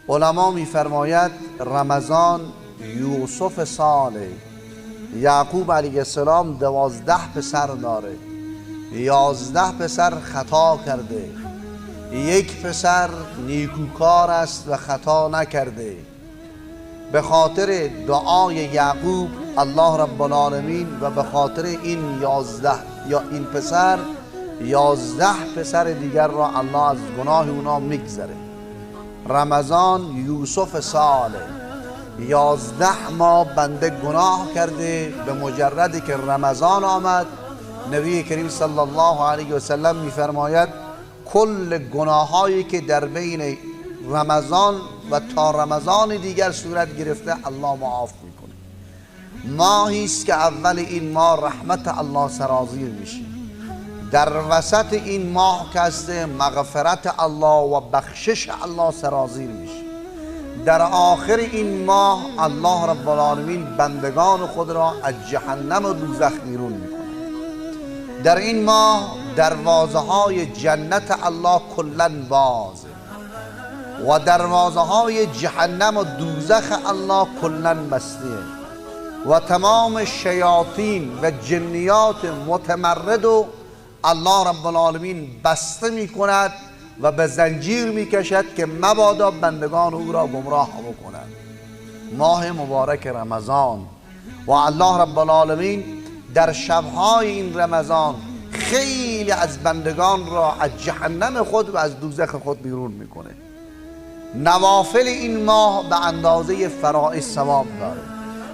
علما میفرماید رمضان یوسف ساله. یعقوب علیه السلام 12 پسر داره، 11 پسر خطا کرده، یک پسر نیکوکار است و خطا نکرده. به خاطر دعای یعقوب الله رب العالمین و به خاطر این 11 یا این پسر 11 پسر دیگر را الله از گناه اونا میگذره. رمضان یوسف ساله، 11 ماه بنده گناه کرده، به مجردی که رمضان آمد نبی کریم صلی الله علیه و سلم میفرماید کل گناهایی که در بین رمضان و تا رمضان دیگر صورت گرفته الله معاف میکنه. ماهی است که اول این ماه رحمت الله سرازیر میشه، در وسط این ماه که است مغفرت الله و بخشش الله سرازیر میشه، در آخر این ماه الله رب العالمین بندگان خود را از جهنم و دوزخ بیرون میکنه. در این ماه دروازه های جنت الله کلا بازه و دروازه های جهنم و دوزخ الله کلا بسته و تمام شیاطین و جنیات متمرد و الله رب العالمین بسته میکند و به زنجیر میکشد که مبادا بندگان او را گمراه بکنند. ماه مبارک رمضان و الله رب العالمین در شبهای این رمضان خیلی از بندگان را از جهنم خود و از دوزخ خود بیرون میکنه. نوافل این ماه به اندازه فرائض ثواب داره.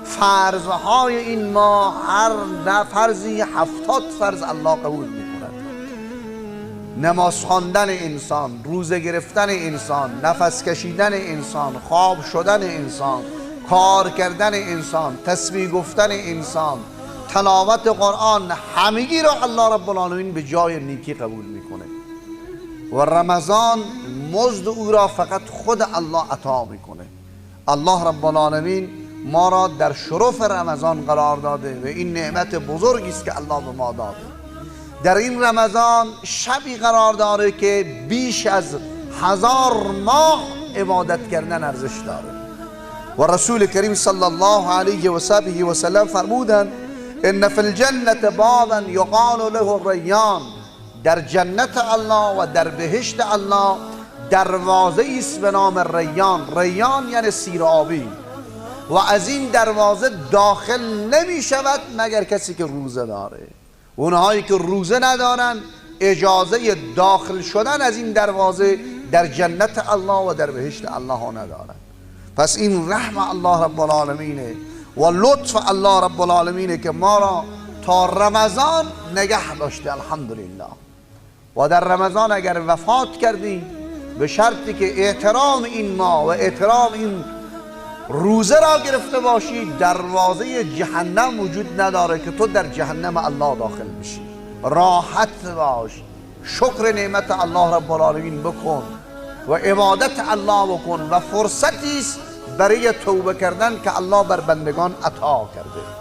فرضهای این ماه هر فرضی 70 فرض الله قبول میکند. نماز خواندن انسان، روزه گرفتن انسان، نفس کشیدن انسان، خواب شدن انسان، کار کردن انسان، تسبیح گفتن انسان، تلاوت قرآن، همگی را الله رب العالمین به جای نیکی قبول میکنه و رمضان مزد او را فقط خود الله عطا میکنه. الله رب العالمین ما را در شرف رمضان قرار داده و این نعمت بزرگی است که الله به ما داده. در این رمضان شبی قرار داره که بیش از 1000 ماه عبادت کردن ارزش داره و رسول کریم صلی الله علیه و صحبه و سلم فرمودند ان فی الجنة بابا یقال له الریان. در جنت الله و در بهشت الله دروازه است به نام ریان. ریان یعنی سیرابی و از این دروازه داخل نمی شود مگر کسی که روزه داره. اونهایی که روزه ندارن اجازه داخل شدن از این دروازه در جنت الله و در بهشت الله ندارن. پس این رحم الله رب العالمینه و لطف الله رب العالمینه که ما را تا رمضان نگه داشته، الحمدلله. و در رمضان اگر وفات کردیم به شرطی که احترام این ماه و احترام این روزه را گرفته باشی، دروازه جهنم وجود نداره که تو در جهنم الله داخل بشی. راحت باش، شکر نعمت الله رب العالمین بکن و عبادت الله بکن و فرصتی است برای توبه کردن که الله بر بندگان عطا کرده.